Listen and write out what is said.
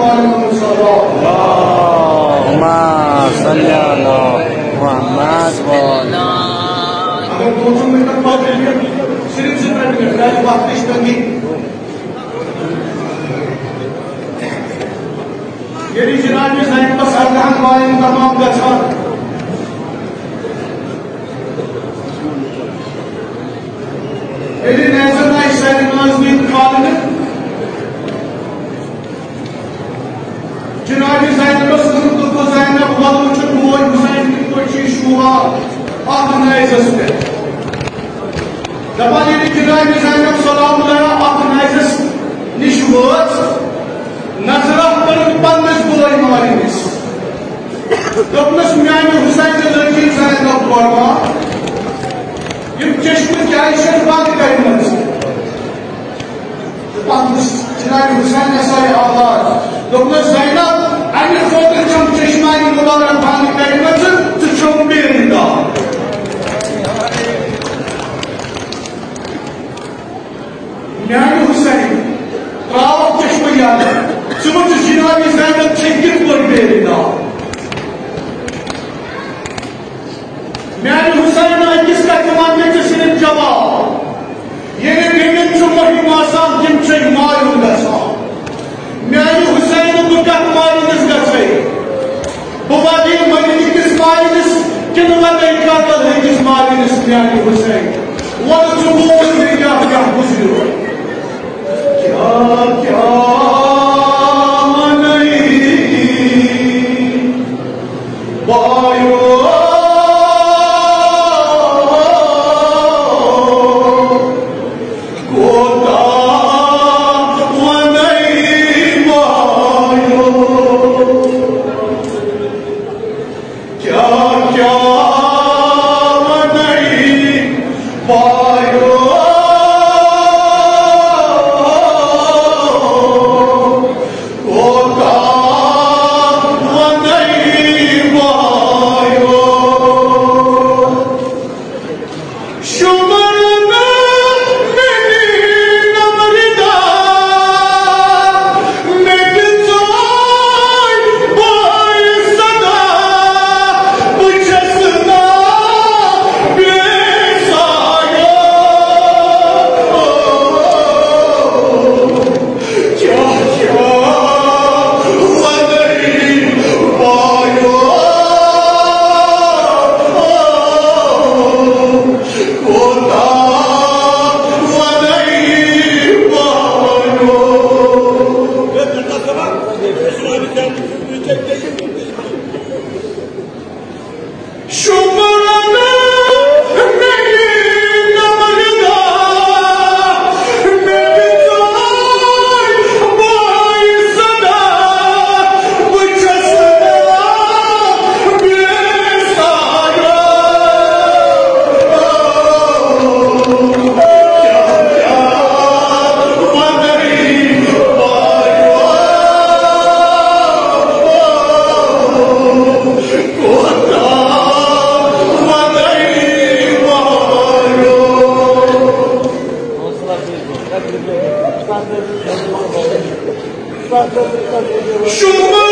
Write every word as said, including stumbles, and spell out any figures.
اللہم صل علی محمد و علی۔ اگر دو ترٛےٚ منٹ بعد صرف زٕ ترٛےٚ منٹ، کیازِ وقتٕچ تنگی۔ ییٚلہِ جناب زینبس اردہن وارٮ۪ن تمام گژھان، ییٚلہِ نیزن آیہِ سارِ نازنین کھالنہٕ، جناب زینبس ووٚن، دوٚپُن، "زینب، وَلہٕ وٕچھو بوے حسین کِتھ پٲٹھۍ چھُ یہِ شوٗبان اَتھ نیزس پٮ۪ٹھ۔" دَپان، ییٚلہِ جناب زینب سلام اللہ علیہا اَتھ نیزس نِش وٲژ، نظرا کٔرٕن پننِس بوے مالِنِس۔ دوٚپنَس، "میانہِ حسین لٔڑکی زینب تورٕ ما؟ یِم چشمہٕ کیازِ چھَکھ بنٛد کٔرمٕژ؟" پننِس جناب حسین سارِ آواز۔ دوٚپنَس، "زینب، اَمہِ خٲطرٕ چھَم چشمانِ مبارک بنٛد کٔرمٕژ، ژٕ چھَکھ بے رداح۔" میانہِ حسین، تراوکھ چشمہٕ یلہٕ، ژٕ وٕچھ جناب زینب چھے کِتھ پٲٹھۍ بے رداح۔ میانہِ حسین، أکِس کتھِ وَن مےٚ ژےٚ صرف جواب۔ ییٚلہِ بیٚنٮ۪ن چھُ مٔہِم آسان، تِم چھِ مایوٗس گژھان۔ میانہِ حسین، بہٕ کتھ مالِنِس گژھے؟ بہٕ وَدے مدینہٕ کِس مالِنِس کِنہٕ وَدے کاتل ہٕنٛدِس مالِنِس؟ میانہِ حسین، وَلہٕ ژٕ بوز مےٚ کیٛاہ کیٛاہ گُزریو۔ کیٛاہ کیٛاہ وَنَے بایو۔ کوتاہ وَنَے بایو، کیٛاہ کیٛاہ وَنَے بایو، کوتاہ وَنَے بایو۔ شُمر نہٕ مےٚ نمردا، مےٚ دِژاے بٲے صدا، بہٕ چھَس نا بے سایو۔ کیٛاہ کیٛاہ وَنَے بایو، کوتاہ وَنَے بایو۔ شُمر نہٕ مےٚ نمردا، مےٚ دِژاے بٲے صدا، بہٕ چھَس نا بے سایو۔ کیٛاہ کیٛاہ وَنَے بایو، کوتاہ وَنَے بایو۔ شُمر